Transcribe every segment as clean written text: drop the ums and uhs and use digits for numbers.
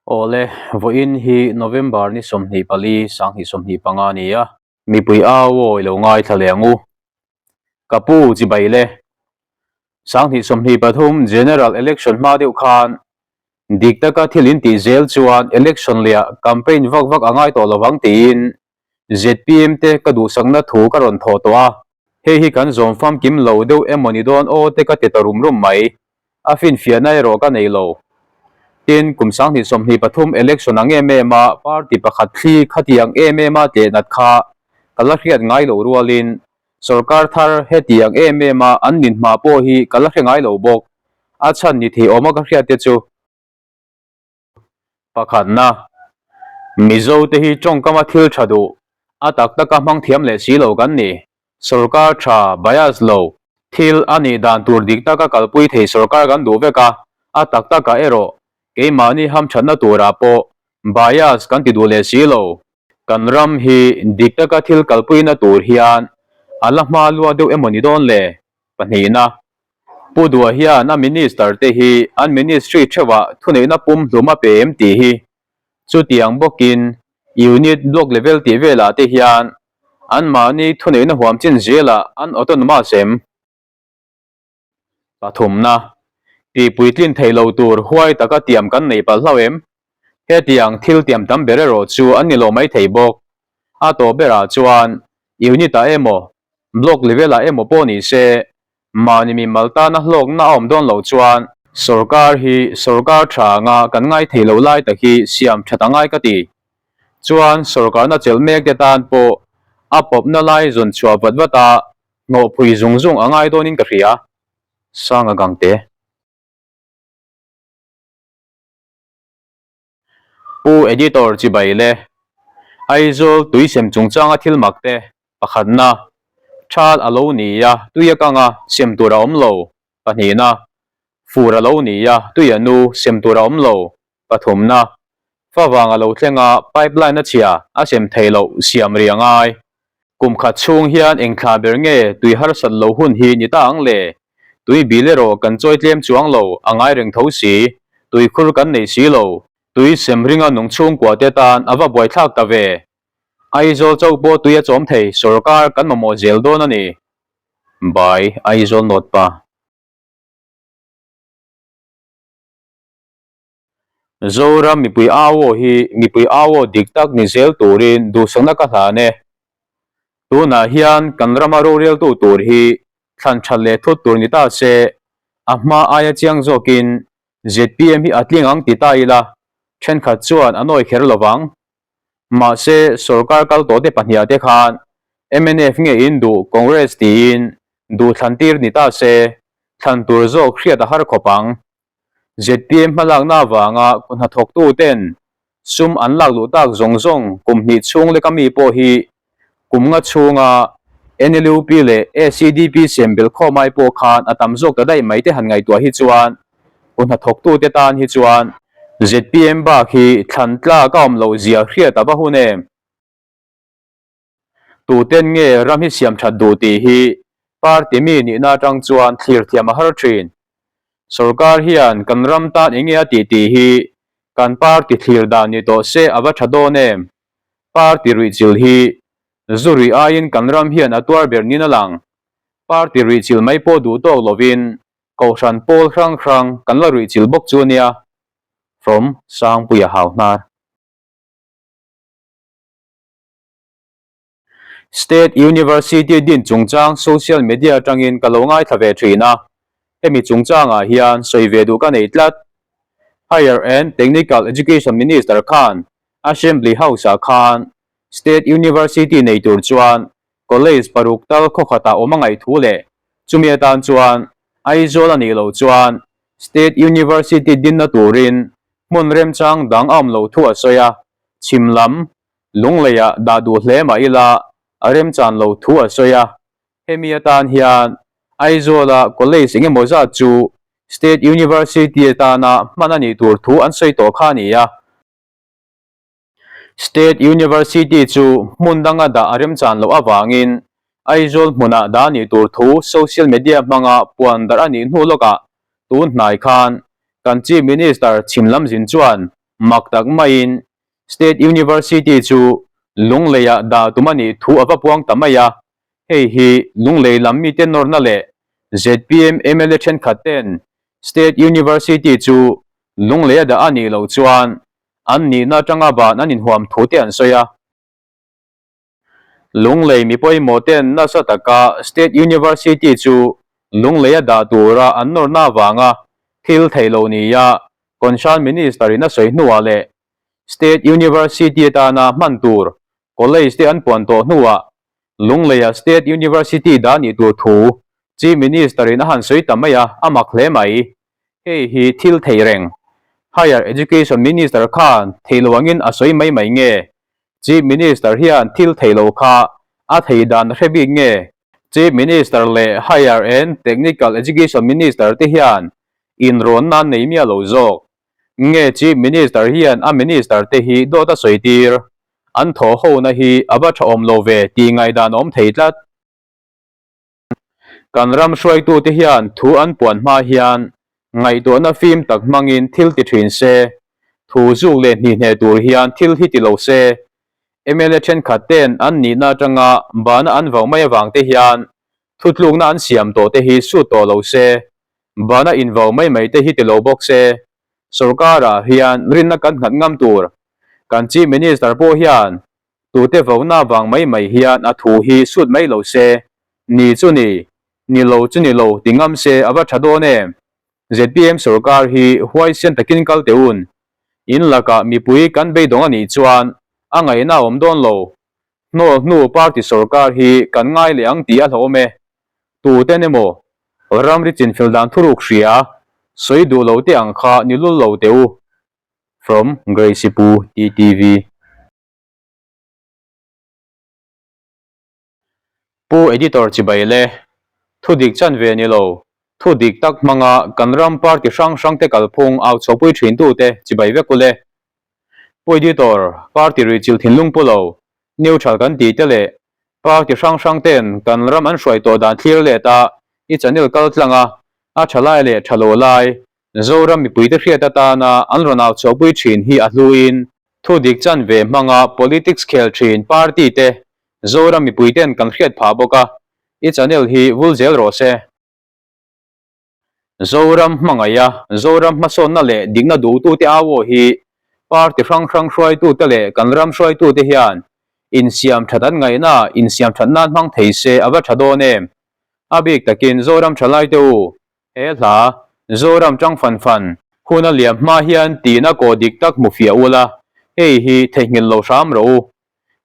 Awle, vawiin hi November ni 24, 2025 a ni a. Mipui au aw i lo ngaithla leh ang u. Ka pu chibai le. 2023 General Election hma deuh khan dik taka thil in tih zel chuan election leh ah campaign vak vak a ngai tawh lovang tiin zpm te ka duhsakna thu ka rawn thawh tawh a. Hei hi kan zawm famkim lo deuh emaw ni dawn aw te ka ti ta rum rum mai. A finfiahna erawh ka nei lo. Tin, kum 2023 election ang em em a party pakhat thli khatiang em em a tlehnat kha ka la hriat ngai loh rualin sorkar thar hetiang em em a an ninhma pawh hi ka la hre ngai lo bawk. A chhan ni thei awma ka hriat te chu. Pakhatna, Mizo te hi tawngkama thil tha duh, a tak taka hmang thiam leh si lo kan ni. Sorkar tha, bias lo, thil a nih dan tur dik taka kalpui thei sorkar kan duh vek a, a tak takah erawh keimahni hamthatna turah pawh bias kan ti duh leh si lo. Kan ram hi dik taka thil kalpuina tur hian a la hma lua deuh emaw ni dawn le? Pahnihna, Pu Dua hian a Minister te hi an Ministry theuhah thuneihna pum hlum a pe em tih hi chutiang bawkin Unit, Block level tih velah te hian anmahni thuneihna huam chin zelah an autonomous em? Pathumna, Tihpuitlin theih lo tur huai taka tiam kan nei palh hlauh em? Hetiang thil tiam tam ber erawh chu an ni lo mai thei bawk. A tawp berah chuan Unit-ah emaw, Block level-ah emaw pawh ni se, Mahni mimal tana hlawkna a awm dawn loh chuan sorkar hi sorkar tha anga kan ngai thei lo lai tak hi siam that a ngai ka ti. Chuan sorkarna chelh mek te tan pawh a pawpna lai zawn chhuah vat vat a hnawhphui zung zung a ngai dawnin ka hria. Sanga Gangte. Pu Editor chibai le Aizawl tuisem chungchanga thil mak te pakhatna, Thal a lo ni a, tui a kang a, sem tur a awm lo, pahnihna, Fur a lo ni a, tui a nu, sem tur a awm lo, pathumna, Favang a lo thleng a, pipeline a chhia, a sem thei loh, siam ri a ngai. Kum khat chhung hian eng thla ber nge tui harsat lo hun hi ni ta ang le? Tui bil erawh kan chawi tlem chuang lo, a ngai reng tho si. Tui khur kan nei si lo. Tui sem ringa nung chhungkua te tan a va buaithlak ta ve. Aizawl chauh pawh tui a chawm thei, sorkar kan mamawh zel dawn a ni. By Aizawl North Pa. Zoram mipui au aw hi mipui au aw dik tak ni zel turin duhsakna ka hlan e. Tunah hian kan rama roreltu tur hi thlan that leh thut tur ni ta se, a hma aia chiang zawkin zpm hi a tling ang ti ta ila, thenkhat chuan a nawi kher lovang. Mahse, sorkar kal tawhte pahniah te khan mnf nge in duh Congress tiin duh thlan tir ni ta se, thlan tur zawk hriat a har khawp ang. Zpm hmalakna avanga kut hnathawktu ten sum an lak luh tak zawng zawng kum hnih chhung leka mi pawh hi kum nga chhunga NLUP leh ACDP siam belh khawm ai pawh khan a tam zawk ta daih mai te han ngaihtuah hi chuan kut hnathawktu te tan hi chuan zpm bak hi thlan tlak a awm loh zia hriat a va hun em? Tuten nge ram hi siam that duh tih hi party mi nihna atang chuan thlir thiam a har thin. Sorkar hian kan ram tan eng nge a tih tih hi kan party thlir dan ni tawh se a va tha dawn em? Party ruihchilh hi zu ruih aiin kan ram hian a tuar ber nin a lang. Party ruihchilh mai pawh duh tawk lovin kohhran pawl hrang hrang kan la ruihchilh bawk chu a nia. From Sangpuia Hauhnar. State University din chungchang social media atangin ka lo ngaithla ve thin a, hemi chungchangah hian sawi ve duh ka nei tlat. Higher and Technical Education Minister khan Assembly House-ah khan State University nei tur chuan College paruk tal khawkhatah awm a ngaih thu leh chumi atan chuan Aizawl a nih loh chuan State University dinna turin hmun remchang dang a awm loh thu a sawi a, chhim lam Lungleiah dah duh hle mah ila a remchan lo thu a sawi a, hemi atan hian Aizawla college eng emaw zat chu State University atana hman a nih tur thu an sawi tawh kha a ni a. State University chu hmun danga dah a remchan loh avangin Aizawl hmunah dah a nih tur thu social media hmanga puan darh a nih hnu lawkah tun hnai khan kan Chief Minister chhim lam zin chuan. Mak tak maiin State University chu Lungleiah dah tum a nih thu a va puang ta mai a, hei hi Lunglei lam mite nawrna leh zpm mla thenkhat ten State University chu Lungleia dah a nih loh chuan an nihna atanga ban an inhuam thu te an sawi a. Lunglei mi pawimawh ten nasa taka State University chu Lungleia dah tura an nawrna avanga thil theih loh nia Concern Minister in a sawi hnuah leh State University atana hman tur College te an puan tawh hnuah Lungleia State University dah nih tur thu Chief Minister in a han sawi ta mai a, a mak hle mai. Hei hi thil thei reng. Higher Education Minister khan theih lo angin a sawi mai mai nge? Chief Minister hian thil thei lo kha a thei dan a hre bik nge? Chief Minister leh Higher and Technical Education Minister te hian inrawnna an nei miah lo zawk. Nge Chief Minister hian a Minister te hi dawt a sawi tir? An thawh hona hi a va tha awm lo ve tih ngaihdan a awm thei tlat. Kan ram hruaitute hian thu an puan hma hian ngaihtuahna fim tak hmangin thil ti thin se, thu zuk leh hnihneh tur hian thil hi ti lo se. Mla thenkhat ten an nihna atanga bana an vau mai avang te hian thutlukna an siam tawh te hi sut tawh lo se, bana invau mai mai te hi ti lo bawk se. Sorkarah hian rinna kan nghat ngam tur kan Chief Minister pawh hian Tute vona vang mai mai hian a thu hi sut mai lo se, ni chu ni, ni lo chu ni lo ti ngam se a va tha dawn em? Zpm sorkar hi huaisen takin kal teh un. In lakah mipui kan beidawng a nih chuan a ngaihna a awm dawn lo. Hnawl hnu party sorkar hi kan ngai leh ang tih a hlauhawm e. Tuten emaw ramri chinfel dan thuruk hria, sawi duh lo te ang kha ni lul lo teh u. From Grace Pu TTV. Pu Editor chibai le, thu dik chan ve ni lo, thu dik tak hmanga kan ram party hrang hrang te kalphung au chhopui thin tu te chibai vek u le. Pu Editor, party ruihchilh thinlung pu lo, neutral kan tih te leh party hrang hrang ten kan ram an hruai tawh dan thlir let a i channel kal tlang a, a tha lai leh tha lo lai Zoram mipuite hriat atana an rawn au chhuahpui thin hi a hluin thu dik chan ve hmanga politics khel thin party te Zoram mipuiten kan hriat phah bawk a, i channel hi vul zel rawh se. Zoram hmangaih a, Zoram hmasawnna leh dikna duhtute au aw hi party hrang hrang hruaitute leh kan ram hruaitute hian insiam that an ngaihna insiam that nan hmang thei se a va tha dawn em? A bik takin Zoram thalaite u, He hla, Zoram tang fan fan, hun a liam hma hian tihna kaw dik tak hmu fiah ula, hei hi theihnghilh lo hram rawh u.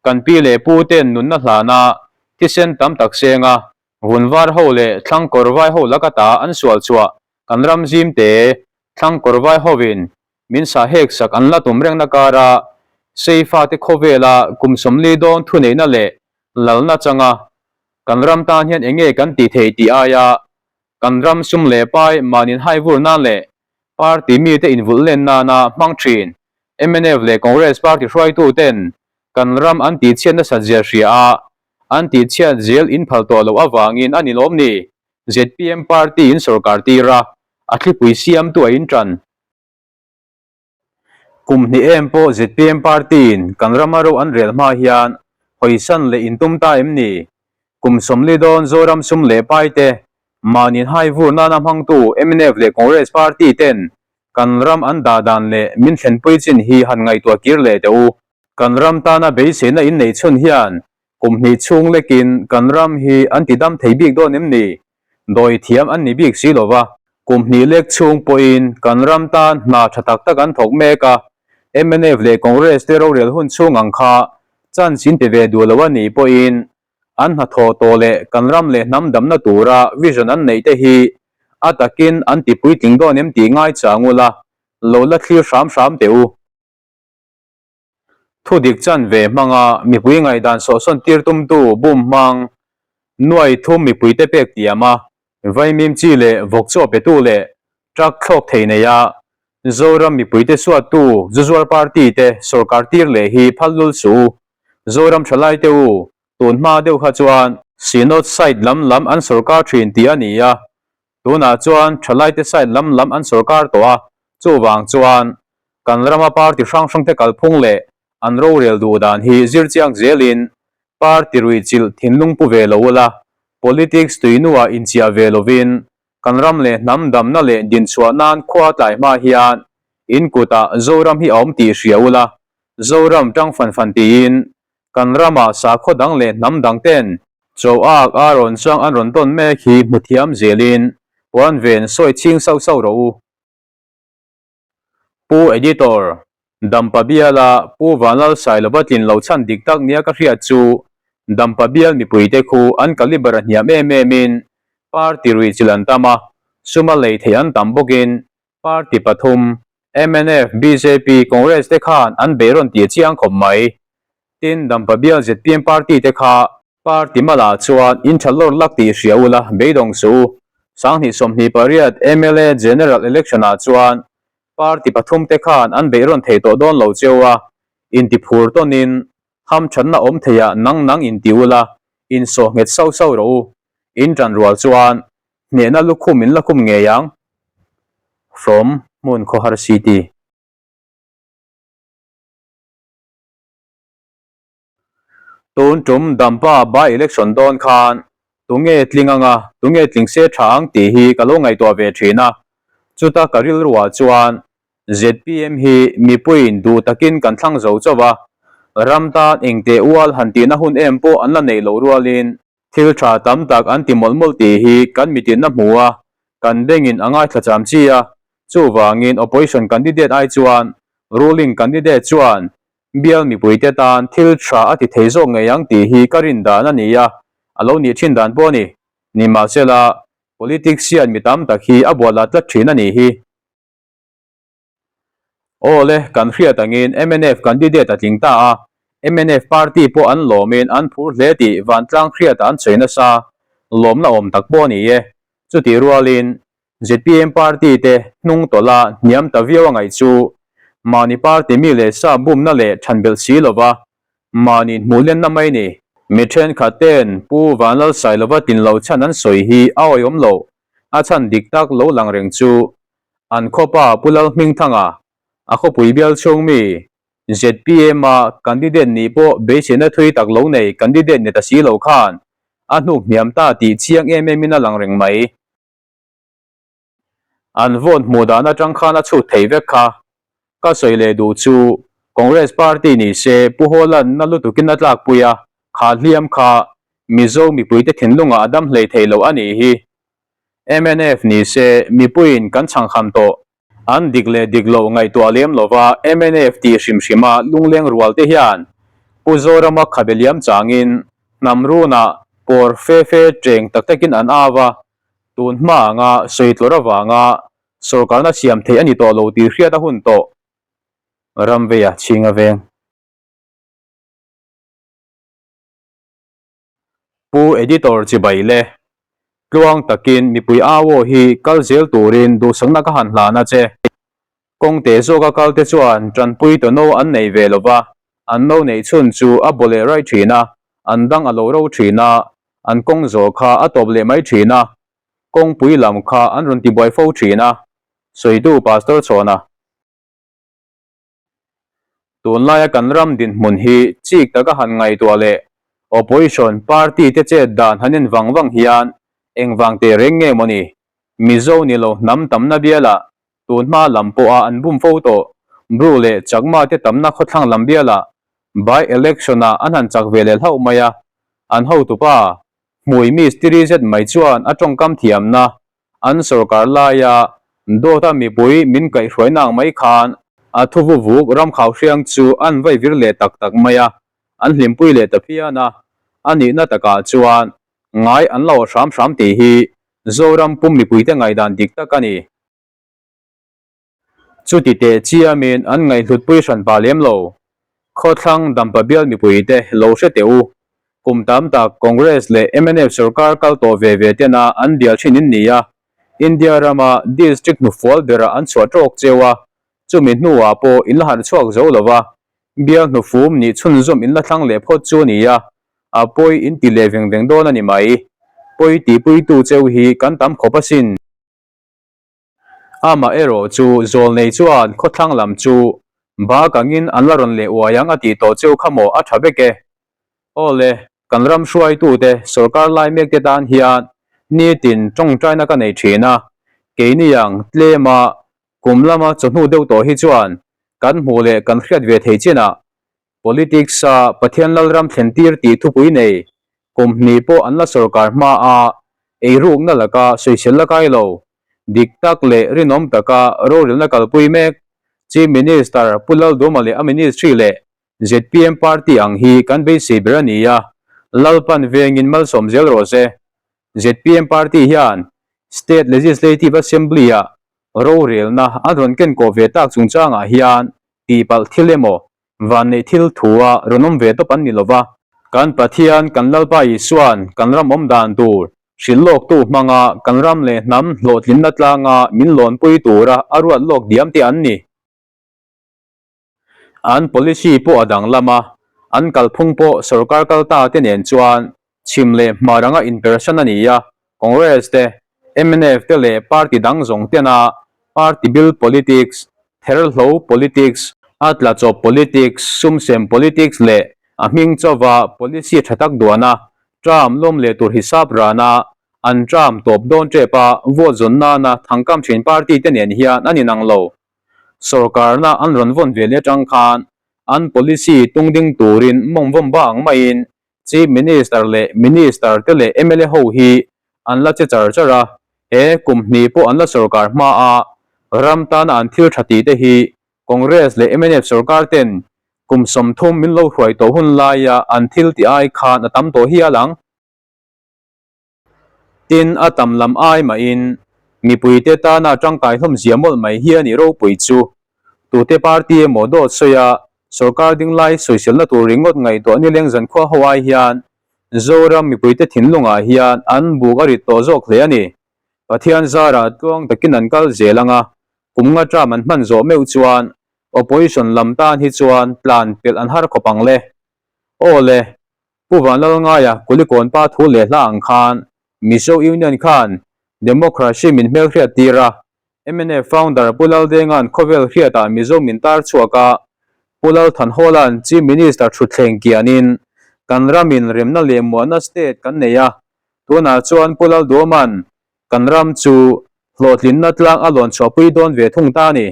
Kan pi leh pu ten nunna hlana thisen tam tak senga vun var ho leh thlang kawr vai ho laka ta an sual chhuah kan ram zim te thlang kawr vai hovin min sa hek sak an la tum rengna kara Seifa te khawvela kum 40 dawn thuneihna leh lalna changa kan ram tan hian enge kan tih theih tih aia Kan ram sum leh pai mahnin hai vur nan leh party mite invulh len nana hmang thin mnf leh Congress party hruaitu ten kan ram an tihchhiat nasat zia hria a, an tihchhiat zel inphal tawh loh avangin a ni lawm ni? Zpm party in sorkar tir a, a thlipui siamtu a intan. Kum hnih em pawh zpm party in kan rama ro an rel hma hian hawisan leh intum ta em ni? Kum 40 dawn Zoram sum leh pai te mahni hai vur nana hmangtu mnf leh Congress party ten kan ram an dah dan leh min thlenpui chin hi han ngaihtuah kir leh teh u. Kan ram tana beiseina in neih chhun hian kum hnih chhung lekin kan ram hi an ti dam thei bik dawn em ni? Dawi thiam an ni bik si lova, kum hnih lek chhung pawhin kan ram tan hna tha tak tak an thawk mek a, mnf leh Congress te rorel hun chhung ang kha chance in pe ve duh lo a nih pawhin an hnathawh tawh leh kan ram leh hnam damna tura vision an neih te hi a takin an ti puitling dawn em tih ngai chang ula, lo la thlir hram hram teh u. Thu dik chan ve hmanga mipui ngaihdan sawhsawn tir tumtu bum hmang nuai thum mipuite pek tiam a, vaimim chi leh vawk chaw petu leh truck thlawk thei nei a, Zoram mipuite suattu Zuzuar party te sorkar tir leh hi phal lul suh u. Zoram thalaite u, tun hma deuh kha chuan Synod side lam lam an sorkar thin tih a ni a, tunah chuan thalaite side lam lam an sorkar tawh a, chuvang chuan. Kan rama party hrang hrangte kalphung leh an rorel duh dan hi zir chiang zelin party ruihchilh thinlung pu ve lo ula, politics tuinuah inchiah ve lovin kan ram leh hnam damna leh dinchhuah nan khua tlai hma hian in kutah Zoram hi a awm tih hria ula, Zoram tang fan fan tiin kan ramah sakhaw dang leh hnam dang ten chaw ak a rawn chuang an rawn tawn mek hi hmu thiam zelin puan ven sawi chhing sauh sauh rawh u. Pu Editor, Dampa biala Pu Vanlalsailova tlin lo chhan dik tak nia ka hriat chu Dampa bial mipuite khu an calibre a hniam em em in party ruihchilh an tam a, suma lei theih an tam bawkin party pathum, mnf, bjp, Congress te khan an beihrawn tih a chiang khawp mai. Tin, Dampa bial zpm party te kha Party malah chuan in tha lawr lak tih hria ula beidawng suh u. 2028 mla General Election ah chuan party pathum te khan an beih rawn thei tawh dawn lo cheu a, inti phur tawn in hamthatna awm thei ah nang nang inti ula insawh nghet sauh sauh rawh u. In tan rual chuan hnehna lukhum in la khum ngei ang. From Hmun Khawhar City. Tun tum Dampa by election dawn khan tunge tling anga tunge tling se tha ang tih hi ka lo ngaihtuah ve thin a, chuta ka rilruah chuan zpm hi mipuiin duh takin kan thlang zo chauh a, ram tan engteh ual han tihna hun em pawh an la neih loh rualin thil tha tam tak an ti mawlh mawlh tih hi kan mitinna hmu a, kan bengin a ngaithla cham chi a, chuvangin opposition candidate ai chuan ruling candidate chuan Bial mipuite tan thil tha a ti thei zawk ngei ang tih hi ka rin dan a ni a, a lo nih thin dan pawh a ni. Nimahsela, politics hian mi tam tak hi a buatla tlat thin a nih hi. Aw le, kan hriat angin mnf candidate a tling ta a, mnf party pawh an lawmin an phur hle tih vantlang hriatah an sawi nasa, lawmna awm tak pawh a ni e. Chutih rualin, Zpm party te hnung tawlh a hniam ta viau a ngaih chu mahni party mi leh sa bumna leh than belh si lova mahni hmuh lenna mai ni. Mi thenkhat ten Pu Vanlalsailova tin lo chhan an sawi hi a awihawm loh, a chhan dik tak lo lang reng chu an khawpa Pu Lalhmingthanga, a khawpui bial chhung mi zpm a candidate nih pawh beiseina thui tak lo nei candidate ni ta si lo khan a hnuk hniam ta tih chiang em em in a lang reng mai. An vote hmuh dan atang khan a chhut thei vek kha. Ka sawi leh duh chu Congress party ni se Pu Hawla'n na lutukin a tlakpui a, kha hliam kha Mizo mipuite thinlungah a dam hlei thei lo a nih hi. Mnf ni se mipuiin kan chhangkham tawh. An dik leh dik loh ngaihtuah lem lova mnf tih hrim hrima lungleng rual te hian Pu Zorama khabe liam changin hnam runah pawr fe fe cheng tak takin an au a, tun hma anga sawi tlawr avanga sorkarna siam theih a ni tawh lo tih hriat a hun tawh. Ramveia chhing a veng. Pu Editor chibai le. Tluang takin mipui au aw hi kal zel turin duhsakna ka han hlan a che. Kawngte zawka kal te chuan tanpui ta no an nei ve lova, an no neih chhun chu a baw leh raih thin a, an dang a lo ro thin a, an kawng zawh kha a tawp leh mai thin a, kawngpui lam kha an rawn tibuai fo thin a, sawitu Pastor Chhawna. Tunlaia kan ram dinhmun hi chik taka han ngaihtuah leh opposition party te chet dan han en vang vang hian engvang teh reng nge maw ni? Mizo ni lo hnam tamna bialah tunhma lam pawha an bum fo tawh Bru leh Chakma te tamna khawthlang lam bialah by election ah an han chak ve leh hlauh mai a, an hotupa hmui mistiri zet mai chuan a tawngkam thiamna An sorkar laia dawta mipui min kaihhruai nang mai khan a thu vuvuk ramkhau hriang chu an vai vir leh tak tak mai a, an hlimpui leh ta phian a. A nihna takah chuan ngai an lo hram hram tih hi Zoram pum mipuite ngaihdan dik tak a ni. Chuti teh chiamin an ngaihhlutpui hran pah lem lo. Khawthlang Dampa bial mipuite lo hre teh u. Kum tam tak Congress leh mnf sorkar kal tawh ve ve tena an bial thin in ni a, India rama district hnufual berah an chhuah tawk cheu a, chumi hnuah pawh in la harh chhuak zo lo va, bial hnufum nih chhunzawm in la thlang leh phawt chu a ni a, a pawi in ti leh veng veng dawn a ni mai. Pawi tihpuitu cheu hi kan tam khawp asin. Amaherawh chu zawlnei chuan khawthlang lam chu bak angin an la rawn leh uai ang a tih tawh cheu kha maw a tha vek e. Aw le, kan ram hruaitute sorkar lai mek te tan hian nitin tawngtaina ka nei thin a, keini ang tlema kum lama chawhnu deuh tawh hi chuan kan hmuh leh kan hriat ve thei chinah Politics-a Pathian Lalram thlentir tih thupui nei kum hnih pawh an la sorkar hma a, eirukna laka sawisel la kai lo, dik tak leh rinawm taka rorelna kalpui mek Chief Minister Pu Lalduma leh a ministry leh zpm party ang hi kan beisei ber a ni a, Lalpan vengin malsawm zel rawh se. Zpm party hian State Legislative Assembly-ah rorelna an rawn kenkawh ve tak chungchangah hian tihpalh thil emaw vanneih thil thua rawn awm ve tawp an ni lova. Kan Pathian, kan Lalpa Isua'n kan ram awm dan tur hrilh lawktu hmanga kan ram leh hnam hlawhtlinna tlanga min lawnpui tura a ruat lawk diam te an ni. An policy pawh a danglam a, an kalphung pawh sorkar kalta te nen chuan chhim leh hmar anga inpersan a ni a, Congress te, mnf te leh party dang zawng tena party bil politics, therhlo politics, a tlachawp politics, sumsem politics leh a hming chauva policy tha tak duana term lawm leh tur hisap rana an term tawp dawn tep a vote zawn nana thangkam thin party te nen hian an inang lo. Sorkarna an rawn vawn ve leh atang khan an policy tungding turin mawng vawm ba ang maiin Chief Minister leh Minister te leh mla ho hi an la che char char a, he kum hnih pawh an la sorkar hma a, ram tana an thil tha tih te hi Congress leh mnf sorkar ten kum 30 min lo hruai tawh hun laia an thil tih ai khan a tam tawh hial ang. Tin, a tam lam ai mahin mipuite tana tangkai hlawm zia mawlh mai hi a nih ropui chu. Tute party emaw dawt sawi a, sorkar ding lai sawiselna tur ringawt ngaihtuah nileng zankhua ho ai hian Zoram mipuite thinlungah hian an buk a rit tawh zawk hle a ni. Pathian zarah tluang takin an kal zel ang a, kum nga term an hman zawh meuh chuan opposition lam tan hi chuan tlan pelh an har khawp ang le. Aw le, Pu Vanlalngaia Kulikawn pa thu leh hla ang khan Mizo Union khan Democracy min hmelhriat tir a, mnf founder Pu Laldenga'n khawvel hriatah Mizo min tar chhuak a, Pu Lalthanhawla'n Chief Minister thutthleng kianin kan ramin remna leh muahna state kan nei a, tunah chuan Pu Lalduama'n kan ram chu hlawhtlinna tlang a lawn chhuahpui dawn ve thung ta a ni.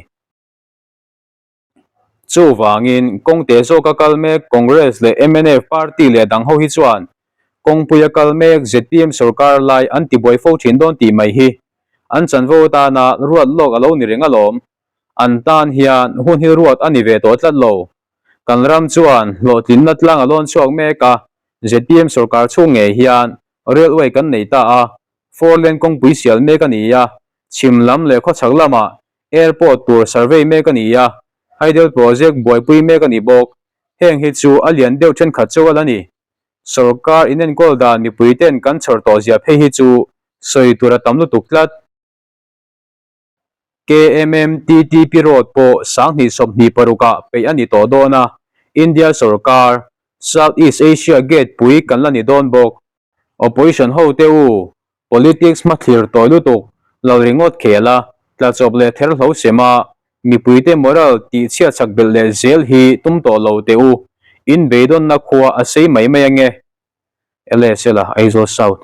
Chuvangin, kawng teh zawka kal mek Congress leh mnf party leh dang ho hi chuan kawngpuia kal mek zpm sorkar lai an tibuai fo thin dawn tih mai hi an chanvo atana ruat lawk a lo ni reng alawm. An tan hian hun hi ruat a ni ve tawh tlat lo. Kan ram chuan hlawhtlinna tlang a lawn chhuak mek a, zpm sorkar chhung ngei hian railway kan nei ta a, four lane kawngpui sial mek a ni a, chhim lam leh khawchhak lamah Airport tur survey mek a ni a, hydel project buaipui mek a ni bawk. Heng hi chu a lian deuh thenkhat chauh a la ni. Sorkar inenkawl dan mipui ten kan chhawr tawh zia phei hi chu sawi tur a tam lutuk tlat. KMMTTP road pawh 2026 ah peih a ni tawh dawn a, India sorkar South East Asia gate pui kan la ni dawn bawk. Opposition ho te u, Politics hmathlir tawi lutuk lo ringawt khel a, tlachawp leh therhlo sem a, mipuite moral tih chhiat chak belh leh zel hi tum tawh lo teh u, in beidawnna khua a sei mai mai ange. LSL a Aizawl South.